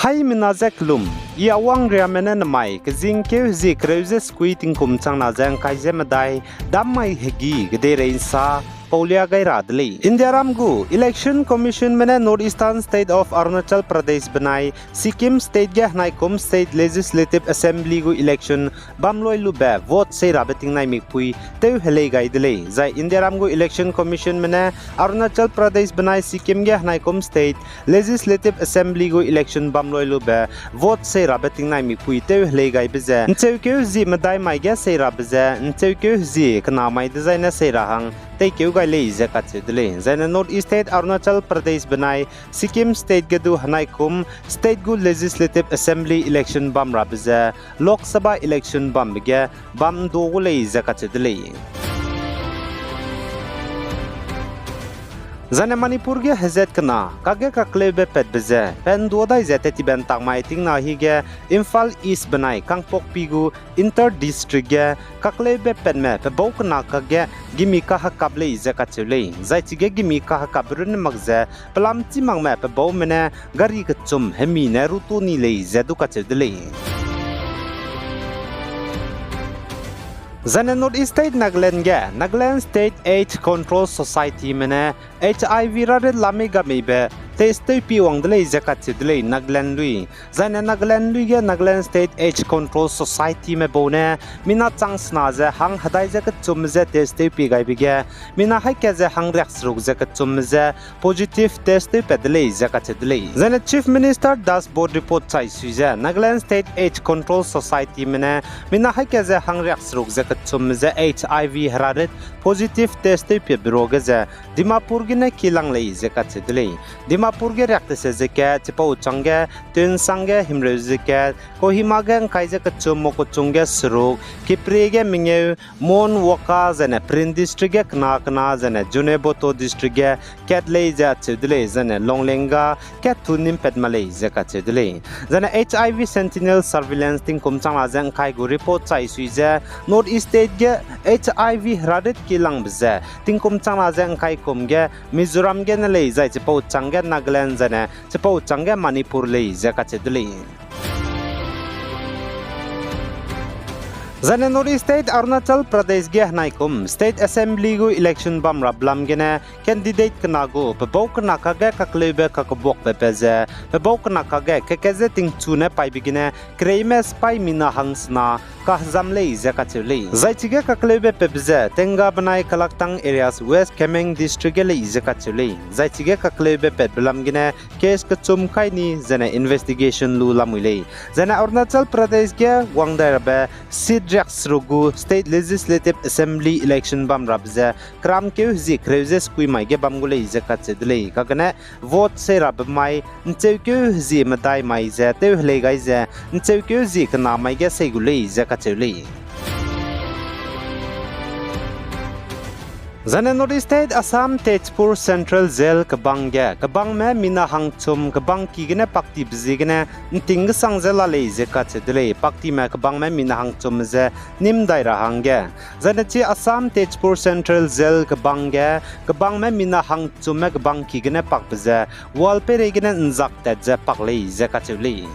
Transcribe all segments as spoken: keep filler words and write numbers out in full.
Haimena je kelum, I Awang Riame ne namai kezingkeu hezie kereu ze sekui tingkum changna ze ngkai ze medai, dam mai hegî kedeirei nsa paulia gai ra de lei. Indiaram gu Election Commissionme ne North Eastern State of Arunachal Pradesh benai Sikkim State ge henaikum State Legislative Assembly gu election bam lui lube vote sei rabe tingnai mikpui tew helei gai de lei. Zai Indiaram gu Election Commissionme ne Arunachal Pradesh benai Sikkim ge henaikum State Legislative Assembly gu election bam lui lube vote sei rabe tingnai mikpui tew helei gaibe ze ncheukeu hezie medai mai ge sei rabe ze ncheukeu hezie kena mai dezaine sei ra hang teikeu gai lei ze kacheu de lei. Zaine North East State Arunachal Pradesh benai Sikkim State ge du henaikum state gu Legislative Assembly election bam rabe ze Lok Sabha election bambe ge bam ’ndu gu lei ze kacheu de lei. Zaine Manipur ge hezat kena kage kakleube patbe ze pe ’ndu dai ze tetibe ’ntak mai tingna hige Imphal East benai Kangpokpi gu inter district ge kakleube patme pe bau kena kage gimi kahekap lei ze kacheu lei. Zai chige gimi kahekapbe runne mak ze pelam chî makme pe baume ne gari kechum hemi ne rutu ni lei ze du kacheu de lei. Zaine North East State Nagaland ge Nagaland State AIDS Control Societyme ne HIV rarit lamei gameibe test tewpie wang de lei ze kacheu de lei Nagaland lui. Zaine Nagaland lui ge Nagaland State AIDS Control Societyme bau ne mina chang sena ze hang hedai ze kechum ze test tewpie gaibe ge mina haî kat ze hang riak seruk ze kechum ze positive test tewpat de lei ze kacheu de lei. Zaine Chief Minister dashboard report chai sui ze Nagaland State AIDS Control Societyme ne mina haî kat ze hang riak seruk ze kechum ze HIV herarit positive test tewpatbe ruage ze Dimapur gene kilang lei ze kacheu de lei. Dimapur ge riak tese ze kat, chipau chângge Tuensang ge himreu ze kat, Kohima ge ngkai ze kechum, Mokokchung ge seruk, Kiphire ge mengeu, Mon, Wokha, zaine Peren District ge kena kena, zaine Zunheboto District ge kat lei ze acheu de lei, zaine Longleng ga kat tu nimpat ma lei ze kacheu de lei. Zaine HIV Sentinel Surveillance tingkum changna ze ngkai gu report chai sui ze North East State ge HIV herarit kilangbe ze tingkum changna ze ngkai kum ge Mizoram gene lei zai chipau chângge Nagaland zaine chipau chângge Manipur lei ze kacheu de lei. Zaine North East State Arunachal Pradesh ge henaikum State Assembly gu election bam rabe lam gene candidate kena gu pe bau kena kage kakleube kakebuakbe pe ze pe bau kena kage keke ze tingchu ne paibe gene kereime sipai mina hang sena kahezam lei ze kacheu lei. Zai chige kakleube patbe ze Tenga benai Kalaktang areas West Kameng District ge lei ze kacheu lei. Zai chige kakleube patbe lam gene case kechum kai ni zaine investigation lu lamui lei. Zaine Arunachal Pradesh ge wang dai rabe seat riak seruk gu State Legislative Assembly election bam rabe ze keramkeu hezie kereu ze sekui mai ge bam gu lei ze kacheu de lei. Kagene vote sei rabe mai ncheukeu hezie medai mai ze tew helei gai ze ncheukeu hezie kena mai ge sei gu lei ze kacheu lei. Zaine North East State Assam Tezpur Central Jail kebang ge kebangme mina hangchum kebangki gene paktibe ziegene nting gesang ze la lei ze kacheu de lei. Paktime kebangme mina hangchum ze nîm dai ra hangge. Zaine chi Assam Tezpur Central Jail kebang ge kebangme mina hangchumme kebangki gene pakbe ze wall peireigene ’nzak tat ze pak lei ze kacheu lei.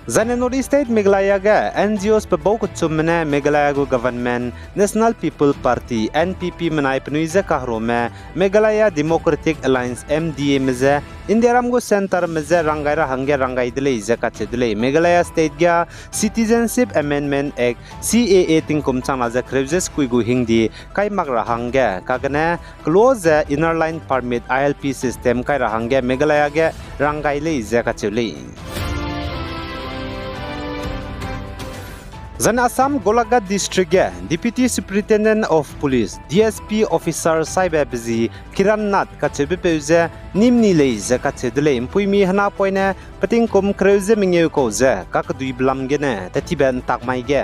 Zaine North East State Meghalaya ge N G Os pe bau kechumme ne Meghalaya gu government National People Party, N P P menai penui je kaherume Meghalaya Democratic Alliance, M D A me je Indiaram gu centreme je ranggai ra hangge ranggai de lei ze kacheu de lei. Meghalaya State ge Citizenship Amendment Act, C A A tingkum changna ze kereu ze sekui gu hingdi kai mak ra hangge, kagene kelo ze Inner Line Permit, I L P system kai ra hangge Meghalaya ge ranggai lei ze kacheu lei. Zaine Assam Golaghat District ge Deputy Superintendent of Police, D S P officer saibe pe zi Kiran Nath kacheubepeu ze nîm ni lei ze kacheu de lei. ’Mpuimi henapoine petingkum kereu ze mengeu kau ze kakeduibe lam gene tetibe ’ntak mai ge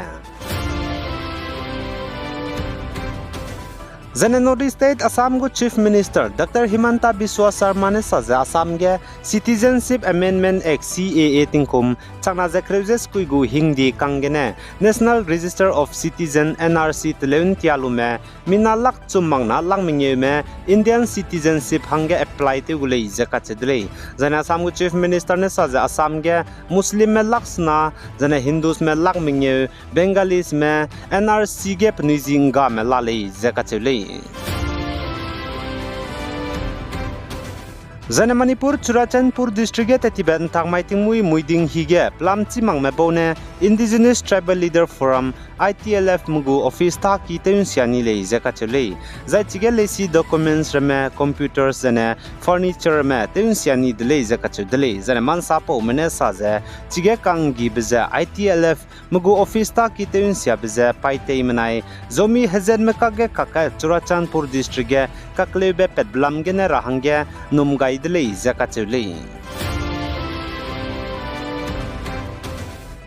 Zaine North East State Assam gu Chief Minister Doctor Himanta Biswa Sarma ne sa ze Assam ge Citizenship Amendment Act, C A A tingkum changna ze kereu ze sekui gu hingdi kang gene National Register of Citizen, N R C teleu ntia lume mina lak chum makna lak mengeume Indian citizenship hangge apply tew gu lei ze kacheu de lei. Zaine Assam gu Chief Minister ne sa ze Assam ge Muslimme lak sena, zaine Hindusme lak mengeu, Bengalesme N R C ge penui zi nggame la lei ze kacheu lei. Zaine Manipur Churachandpur District ge tetibe ntak mai tingmuî muiding hi ge pelam chî makme bau ne Indigenous Tribal Leader Forum, I T L F me gu office tâki tew nsia ni lei ze kacheu lei. Zai chige leisi documents ramme, computers zaine furniture ramme tew nsia ni de lei ze kacheu de lei. Zaine mansapaume ne sa ze chige kanggibe ze I T L F me gu office tâki tew nsiabe ze paîtei menai Zomi hezatme kakge kakge Churachandpur District ge kakleube patbe lam gene ra hangge num gai de lei ze kacheu lei.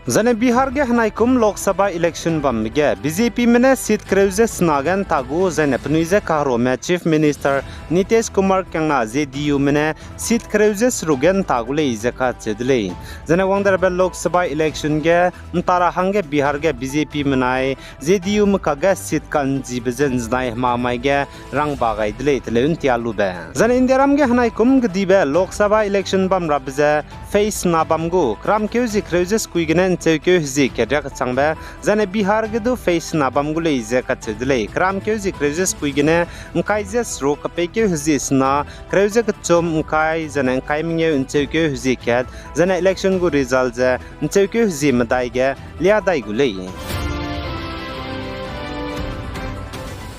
Zaine Bihar ge henaikum Lok Sabha election bambe ge B J Pme ne seat kereu ze sena ge nta gu, zaine penui je kaherume Chief Minister Nitish Kumar kiangna J D Ume ne seat kereu ze seruk ge nta gu lei ze kacheu de lei. Zaine wang derabe Lok Sabha election ge nta ra hangge Bihar ge B J P menai J D Ume kakge seat kanjibe ze nzenai hemamai ge rangba gai de lei teleu ntia lube. Zaine Indiaram ge henaikum kedibe Lok Sabha election bamrabe ze phase sena bam gu, keramkeu zie kereu ze sekui gene ncheukeu hezie kat riak kechangbe, zaine Bihar ge du phase sena bam gu lei ze kacheu de lei. Keramkeu zie kereu ze sekui gene ngkai ze seruk, kapeikeu hezie sena, kereu ze kechum, ngkai, zaine ngkai mengeu, ncheukeu hezie kat, zaine election gu result ze ncheukeu hezie medai ge lia dai gu lei.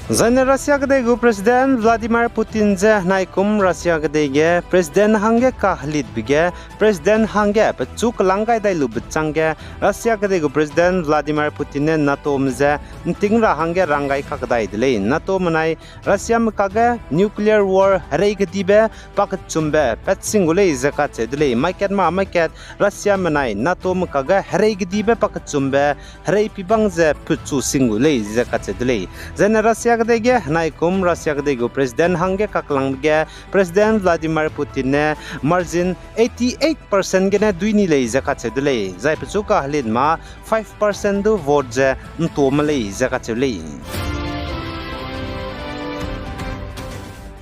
Zaine Russia kedei gu President Vladimir Putin je henaikum Russia kedei ge President hangge kahelitbe ge, President hangge pechu kelang gai dai lube changge, Russia kedei gu President Vladimir Putin ne NATOme je nting ra hangge rang gai kakdai de lei. NATOme nai Russiame kakge nuclear war herei kedibe pakechumbe pat sing gu lei ze kacheu de lei. Mai kat ma mai kat Russiame nai NATOme kakge herei kedibe pakechumbe herei pibang ze pechu sing gu lei ze kacheu de lei. Zaine Russia kedei ge henaikum Russia kedei gu President hangge kakelangbe ge President Vladimir Putin ne margin eighty eight percent gene dui ni lei ze kacheu de lei. Zai pechu kahelit ma five percent du vote ze ntuame lei ze kacheu lei.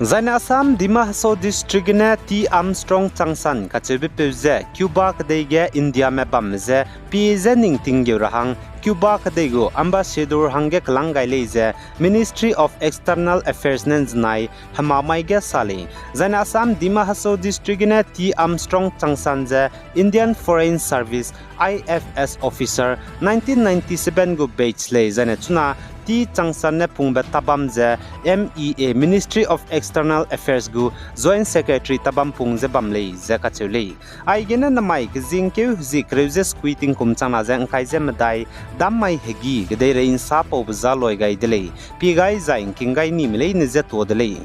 Zaine Assam Dima Hasao District gene T Armstrong Changsan kacheube peu ze Cuba kedei ge Indiame bamme je pie je ning tinggeu ra hang Cuba kedei gu ambassador hangge kelang gai lei ze Ministry of External Affairs ne nzenai hemamai ge sa lei. Zaine Assam Dima Hasao District gene T Armstrong Changsan ze Indian Foreign Service, I F S officer, nineteen ninety-seven gu batch lei. Zaine chuna T Changsan ne pungbe tabam ze M E A, Ministry of External Affairs gu Joint Secretary tabam pung ze bam lei ze kacheu lei. Aigene namai kezingkeu hezie kereu ze sekui tingkum changna ze ngkai ze medai dam mai hegî kedeirei nsapaube za loi gai de lei. Pie gai zai ngking gai nime leine je tuâ de lei.